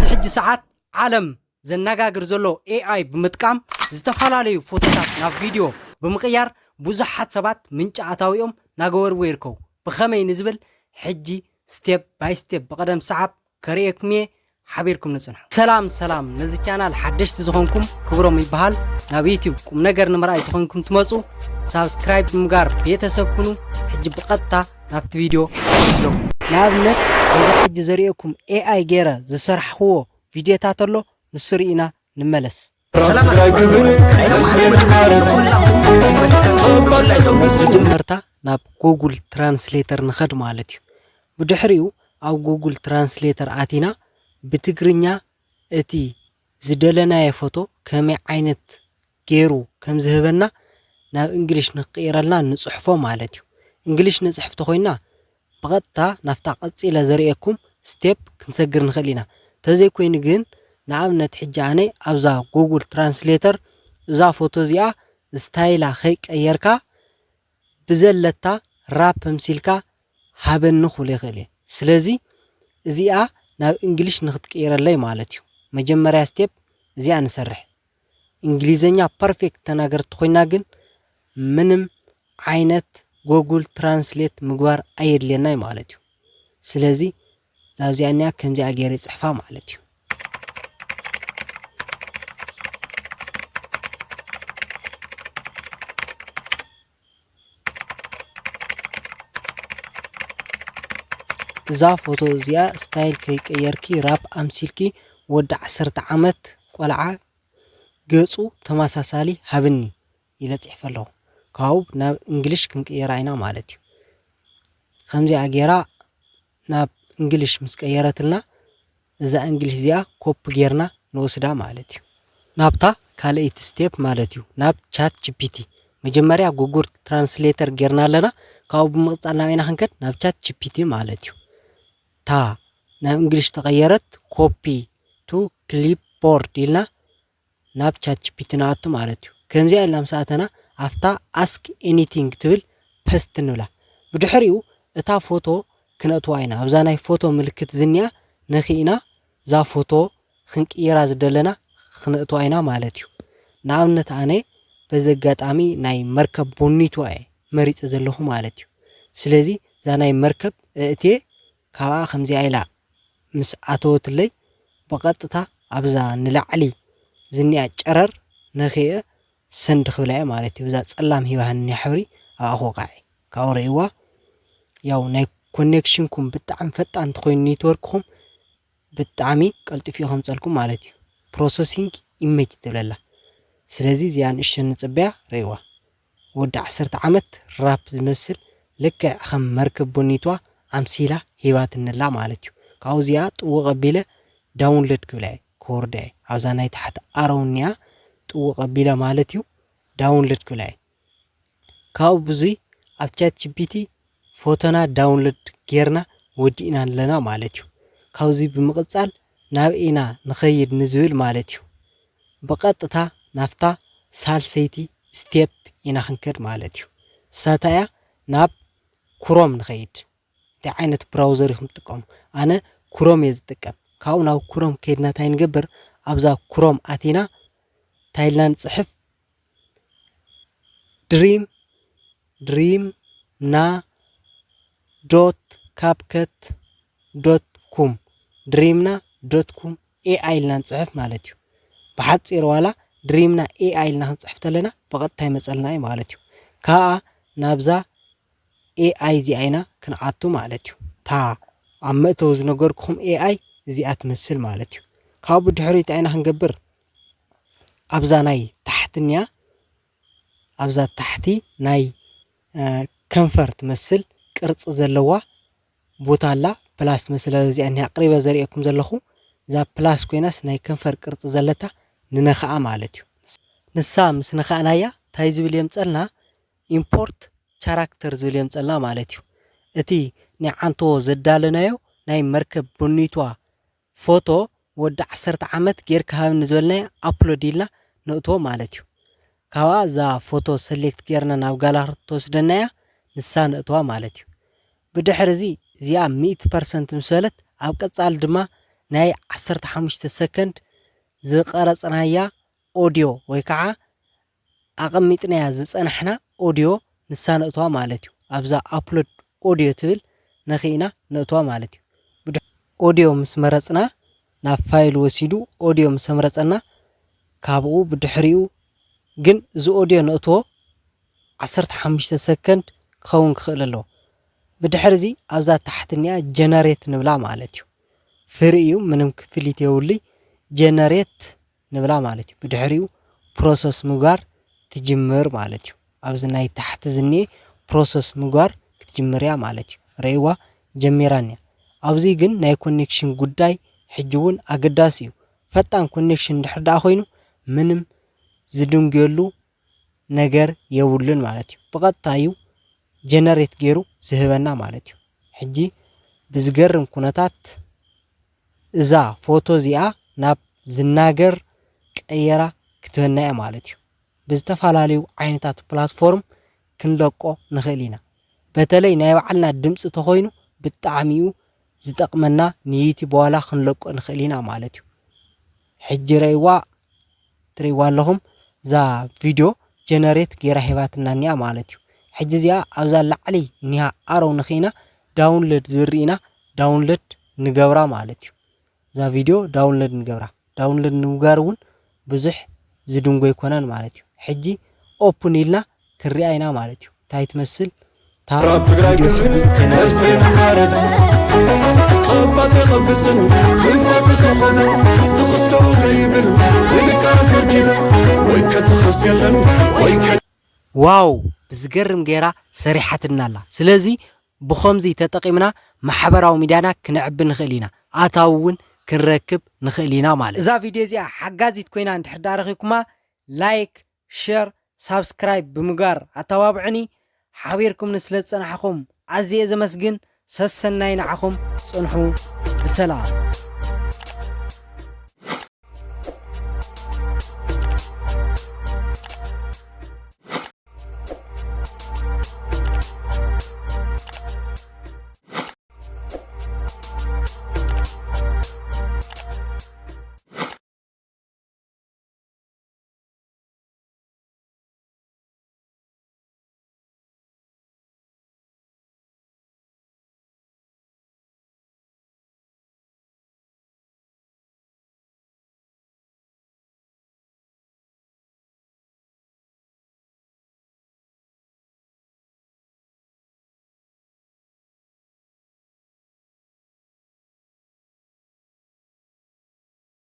እዚ ሕጂ ሰዓት ዓለም ዘነጋግር ዘሎ ኤኣይ ብምጥቃም ዝተፈላለዩ ፎቶታት ናብ ቪድዮ ብምቕያር ብዙሓት ሰባት ምንጪ ኣታዊኦም ናገበርዎ ይርከቡ። ብኸመይ ንዝብል ሕጂ ስቴፕ ባይ ስቴፕ ብቐደም ሰዓብ ከርእየኩም እየ። ሓቢርኩም ንጽንሑ። ሰላም ሰላም፣ ነዚ ቻናል ሓደሽቲ ዝኾንኩም ክብሮም ይበሃል። ናብ ዩቲዩብ ቁም ነገር ንምርኣይ ተኾንኩም ትመጹ ሳብስክራይብ ብምጋር ቤተሰብ ኩኑ። ሕጂ ብቐጥታ ናብቲ ቪድዮ ወስደኩም። ንኣብነት በዚ ሕጂ ዘርእየኩም ኤኣይ ገይረ ዝሰርሕክዎ ቪድዮታት ኣሎ፣ ንሱ ርኢና ንመለስ። መጀመርታ ናብ ጉግል ትራንስሌተር ንኸድ ማለት እዩ። ብድሕሪኡ ኣብ ጉግል ትራንስሌተር ኣቲና ብትግርኛ እቲ ዝደለናዮ ፎቶ ከመይ ዓይነት ገይሩ ከም ዝህበና ናብ እንግሊሽ ንክቕይረልና ንጽሕፎ ማለት እዩ። እንግሊሽ ንጽሕፍ ተኾይና ብቐጥታ ናብታ ቀጺለ ዘርእየኩም ስቴፕ ክንሰግር ንኽእል ኢና። ተዘይኮይኑ ግን ንኣብነት ሕጂ ኣነ ኣብዛ ጉግል ትራንስሌተር እዛ ፎቶ እዚኣ ስታይላ ከይቀየርካ ብዘለታ ራፕ ኣምሲልካ ሃበኒ ክብሎ ይኽእል እየ። ስለዚ እዚኣ ናብ እንግሊሽ ንክትቅይረለይ ማለት እዩ። መጀመርያ ስቴፕ እዚኣ ንሰርሕ። እንግሊዘኛ ፐርፌክት ተናገርቲ ኮይና ግን ምንም ዓይነት ጎጉል ትራንስሌት ምግባር ኣየድልየናይ ማለት እዩ። ስለዚ ዛብዚኣ እኒኣ ከምዚኣ ገይረ ይፅሕፋ ማለት እዩ። እዛ ፎቶ እዚኣ ስታይል ከይቀየርኪ ራፕ ኣምሲልኪ ወዲ ዓሰርተ ዓመት ቆልዓ ገጹ ተመሳሳሊ ሃብኒ ኢለ ጽሒፈ ኣለኹ። ካብኡ ናብ እንግሊሽ ክንቅይራ ኢና ማለት እዩ። ከምዚኣ ገይራ ናብ እንግሊሽ ምስ ቀየረትልና እዛ እንግሊሽ እዚኣ ኮፒ ጌርና ንወስዳ ማለት እዩ። ናብታ ካልኣይቲ ስቴፕ ማለት እዩ፣ ናብ ቻት ጂ ፒ ቲ። መጀመርያ ጉጉል ትራንስሌተር ጌርና ኣለና፣ ካብኡ ብምቕጻል ናበይና ክንከድ? ናብ ቻት ጂ ፒ ቲ ማለት እዩ። እታ ናብ እንግሊሽ ተቐየረት ኮፒ ቱ ክሊፕ ቦርድ ኢልና ናብ ቻት ጂ ፒ ቲ ንኣቱ ማለት እዩ። ከምዚኣ ኢልና ምስ ኣተና ኣብታ ኣስክ ኤኒቲንግ ትብል ፐስት ንብላ። ብድሕሪኡ እታ ፎቶ ክነእትዋ ኢና። ኣብዛ ናይ ፎቶ ምልክት ዝኒኣ ነኺእና እዛ ፎቶ ክንቅይራ ዝደለና ክነእትዋ ኢና ማለት እዩ። ንኣብነት ኣነ በዚ ኣጋጣሚ ናይ መርከብ ቦኒትዋ እየ መሪጸ ዘለኹ ማለት እዩ። ስለዚ እዛ ናይ መርከብ እእትየ ካብኣ ከምዚኣ ኢላ ምስ ኣተወትለይ ብቐጥታ ኣብዛ ንላዕሊ ዝኒኣ ጨረር ነኺአ ሰንድ ክብላ እየ ማለት እዩ። እዛ ጸላም ሂባህኒ ሕብሪ ኣብኣ ክወቕዓ እየ። ካብኡ ርእይዋ ያው ናይ ኮኔክሽንኩም ብጣዕሚ ፈጣን እንተኾይኑ ኔትወርክኹም ብጣዕሚ ቀልጢፉ እዩ ከምጸልኩም ማለት እዩ። ፕሮሰሲንግ ኢሜጅ ትብለላ። ስለዚ እዚኣ ንእሽተን ንጽበያ ርእይዋ። ወዲ ዓሰርተ ዓመት ራፕ ዝመስል ልክዕ ከም መርከብ ቦኒትዋ ኣምሲላ ሂባትንላ ማለት እዩ። ካብኡ እዚኣ ጥውቕ ኣቢለ ዳውንሎድ ክብላ እየ፣ ክወርዳ እየ። ኣብዛ ናይ ታሕቲ ኣረው እኒኣ ጥውቕ ኣቢለ ማለት እዩ ዳውንሎድ ክብላ እየ። ካብኡ ብዙይ ኣብ ቻት ጂ ፒ ቲ ፎቶና ዳውንሎድ ጌርና ወዲእና ኣለና ማለት እዩ። ካብዚ ብምቕጻል ናብ ኢና ንኸይድ ንዝብል ማለት እዩ። ብቐጥታ ናብታ ሳልሰይቲ ስቴፕ ኢና ክንከድ ማለት እዩ። እሳታ እያ ናብ ክሮም ንኸይድ። እንታይ ዓይነት ብራውዘር ኢኹም ትጥቀሙ? ኣነ ክሮም እየ ዝጥቀም። ካብኡ ናብ ክሮም ከይድና እንታይ ንገብር? ኣብዛ ክሮም ኣቲና እንታይ ኢልና ንጽሕፍ? ድሪም ድሪም ና ዶት ካፕከት ዶት ኮም፣ ድሪምና ዶት ኮም ኤኣይ ኢልና ንጽሕፍ ማለት እዩ። ብሓጺር ዋላ ድሪምና ኤኣይ ኢልና ክንጽሕፍ ተለና ብቐጥታ ይመጸልና እዩ ማለት እዩ። ከኣ ናብዛ ኤኣይ እዚኣ ኢና ክንኣቱ ማለት እዩ። እታ ኣብ መእተዊ ዝነገርኩኹም ኤኣይ እዚኣ ትመስል ማለት እዩ። ካብኡ ድሕሪኡ እንታይ ኢና ክንገብር? ኣብዛ ናይ ታሕቲ እኒኣ፣ ኣብዛ ታሕቲ ናይ፣ እ፣ ከንፈር ትመስል ቅርጺ ዘለዋ ቦታ ኣላ፣ ፕላስ ትመስል። እዚኣ እኒኣ ኣቕሪበ ዘርእየኩም ዘለኹ፣ እዛ ፕላስ ኮይናስ ናይ ከንፈር ቅርጺ ዘለታ ንነኽኣ ማለት እዩ። ንሳ ምስ ነኻእናያ እንታይ ዝብል የምጸልና? ኢምፖርት ቻራክተር ዝብል የምጸልና ማለት እዩ። እቲ ናይ ዓንቶ ዘዳለናዮ ናይ መርከብ ቦኒቷ ፎቶ ወዲ ዓሰርተ ዓመት ጌርካ ሃብኒ ዝበልናዮ ኣፕሎድ ኢልና ነእትዎ ማለት እዩ። ካብኣ እዛ ፎቶ ሰሌክት ጌርና ናብ ጋላሪ ትወስደና እያ፣ ንሳ ነእትዋ ማለት እዩ። ብድሕሪ እዚ እዚኣ ሚእቲ ፐርሰንት ምስ በለት ኣብ ቀጻሊ ድማ ናይ ዓሰርተ ሓሙሽተ ሰከንድ ዝቐረጽናያ ኦድዮ ወይ ከዓ ኣቐሚጥናያ ዝጸናሕና ኦድዮ ንሳ ነእትዋ ማለት እዩ። ኣብዛ ኣፕሎድ ኦድዮ ትብል ነኽእና ነእትዋ ማለት እዩ። ብድሕ-፣ ኦድዮ ምስ መረጽና ናብ ፋይል ወሲዱ ኦድዮ ምስ ኣምረጸና ካብኡ ብድሕሪኡ ግን እዚ ኦድዮ ነእትዎ ዓሰርተ ሓሙሽተ ሰከንድ ክኸውን ክኽእል ኣለዎ። ብድሕሪ እዚ ኣብዛ ታሕቲ እኒኣ ጀነሬት ንብላ ማለት እዩ። ፍሪ እዩ፣ ምንም ክፍሊት የብሉይ። ጀነሬት ንብላ ማለት እዩ። ብድሕሪኡ ፕሮሰስ ምግባር ትጅምር ማለት እዩ። ኣብዚ ናይ ታሕቲ ዝኒኤ ፕሮሰስ ምግባር ክትጅምር እያ ማለት እዩ። ረእይዋ ጀሚራ እኒኣ። ኣብዚ ግን ናይ ኮኔክሽን ጉዳይ ሕጂ እውን ኣገዳሲ እዩ። ፈጣን ኮኔክሽን እንድሕር ደኣ ኮይኑ ምንም ዝድንግየሉ ነገር የብሉን ማለት እዩ። ብቐጥታ እዩ ጀነሬት ገይሩ ዝህበና ማለት እዩ። ሕጂ ብዝገርም ኩነታት እዛ ፎቶ እዚኣ ናብ ዝናገር ቀየራ ክትበና እያ ማለት እዩ። ብዝተፈላለዩ ዓይነታት ፕላትፎርም ክንለቆ ንኽእል ኢና። በተለይ ናይ ባዕልና ድምፂ ተኾይኑ ብጣዕሚ እዩ ዝጠቕመና፣ ንዩቲዩብ ዋላ ክንለቆ ንኽእል ኢና ማለት እዩ። ሕጂ ረእይዋ፣ ትርእይዋ ኣለኹም፣ እዛ ቪድዮ ጀነሬት ገይራ ሂባትና እኒኣ ማለት እዩ። ሕጂ እዚኣ ኣብዛ ላዕሊ እኒሃ ኣሮው ንኽኢና ዳውንሎድ ዝርኢና ዳውንሎድ ንገብራ ማለት እዩ። እዛ ቪድዮ ዳውንሎድ ንገብራ። ዳውንሎድ ንምግባር እውን ብዙሕ ዝድንጎ ኣይኮነን ማለት እዩ። ሕጂ ኦፕን ኢልና ክንሪኣ ኢና ማለት እዩ። እንታይ ትመስል እታ ምዕራብ ትግራይ ቪድዮ ግብር ሕጂ ጀነሬት መስተይ ገይራ። መሓረድ ጸባተ ቐብጽን ትንፋስ ተኸበ ትኽስቶ ዘይብል ንድቃስ ተርኪበ ወይ ከ ትኽስት የለን ወይ ከ ዋው! ብዝገርም ገይራ ሰሪሓትና ኣላ። ስለዚ ብኸምዚ ተጠቒምና ማሕበራዊ ሚድያና ክነዕቢ ንኽእል ኢና። ኣታዊ እውን ክንረክብ ንኽእል ኢና ማለት እዩ። እዛ ቪድዮ እዚኣ ሓጋዚት ኮይና እንድሕር ደኣ ረኺብኩማ፣ ላይክ፣ ሸር፣ ሳብስክራይብ ብምግባር ኣተባብዑኒ። ሓቢርኩምኒ ስለ ዝጸናሕኹም ኣዝየ ዘመስግን። ሰሰናይ ንዓኹም፣ ጽንሑ ብሰላም።